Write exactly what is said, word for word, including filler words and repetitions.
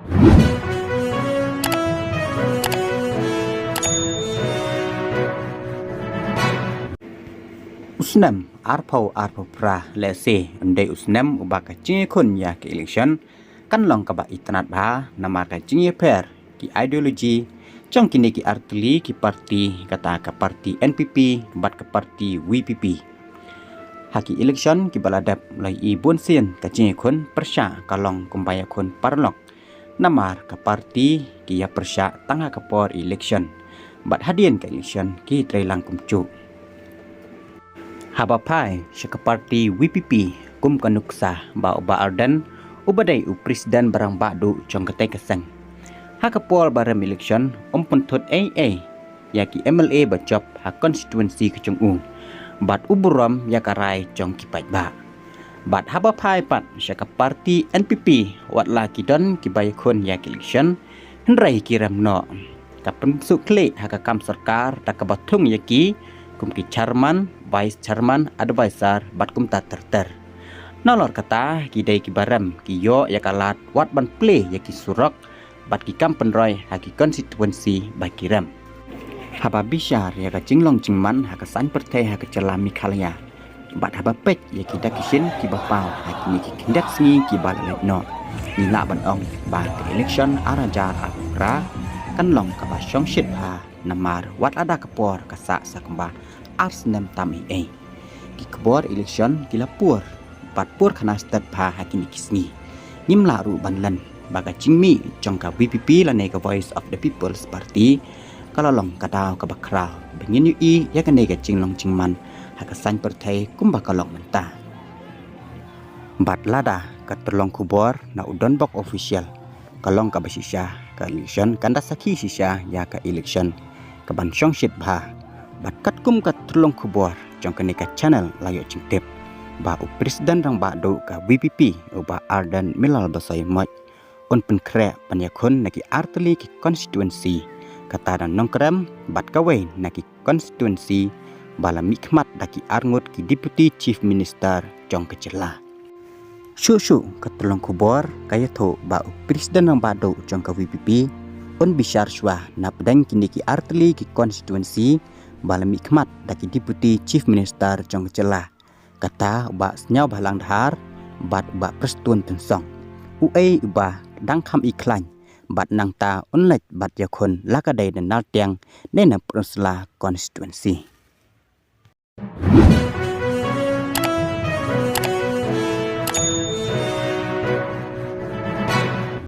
U snem arphew arphew phra lehse un dei u snem uba ka jingïakhun ïa ka election kan long kaba itynnad bha namar ka jingïapher ki ideology jong kine ki artylli ki parti, kata ka parti N P P bad ka parti V P P. Ha ki election kiba la dep la ïohi bunsien ka jingïakhun pyrshah ka long kumba ïakhun paralok namar ka parti ki ïa pyrshah tang ha ka por election bad hadien ka election ki trei lang kumjuh. Haba phai sha ka parti V P P kum ka nuksa ba u Bah Ardent uba dei u president ba rangbah duh jong katei ka seng, ha ka por ba rem election um pynthut ei ei ïa ki M L A ba jop ha constituency ka jong u bad u burom ïa ka rai jong ki paidbah. Bad haba phai pat sha ka parti N P P, wat la ki don kiba ïakhun ïa ki election, hynrei ki rem noh. Ka pynpsuh khlieh ha ka kam sorkar da kaba thung ïa ki kum ki chairman, vice chairman, advisor bad kumta ter ter. Nalor kata ki dei kiba rem, ki ïoh ïa ka lad wat ban plie ïa ki surok bad ki kam pynroi ha ki constituency ba ki rem. Haba bishar ïa ka jinglong jingman ha ka saiñ pyrthei ha ka jylla Meghalaya bad haba peit ïa ki dak ki shin kiba paw ha kine ki khyndiat sngi kiba la leit noh, ngi lah ban ong ba ka election ar hajar arphew phra kan long kaba shongshit bha namar wat lada ka por ka sah sa kumba ar snem tam ei ei. Ki khubor election ki la pur bad pur khana stet bha ha kine ki sngi. Ngim lah ruh ban len ba ka jingmih jong ka V P P lane ka Voice of the People's Party ka la long ka daw kaba khraw ba ngin ïohi ïa kane ka jinglong jingman ha ka saiñ pyrthei kumba ka long mynta. Bad lada ka tyllong khubor na u Donbok Official ka long kaba shisha, ka election kan da sakhi shisha ïa ka election kaban shongshit bha. Bad katkum ka tyllong khubor jong kane ka channel la ïoh jingtip ba u president rangbah duh ka V P P u Bah Ardent Miller Basaiawmoit un pynkhreh ban ïakhun na ki artylli ki constituency, kata da Nongkrem bad kawei na ki constituency ba la mihkhmat da ki arngut ki Deputy Chief Minister jong ka jylla. Shuh shuh ka tyllong khubor ka ïathuh ba u president rangbah duh jong ka V P P un bishar shuwa napdeng kine ki artylli ki constituency ba la mihkhmat da ki Deputy Chief Minister jong ka jylla. Kata u Bah Sniawbhalang Dhar bad u Bah Prestone Tynsong. Uei uba dang kham i khlaiñ bad nangta un leit bad ïakhun la ka dei na Naltiang ne na Pynursla constituency.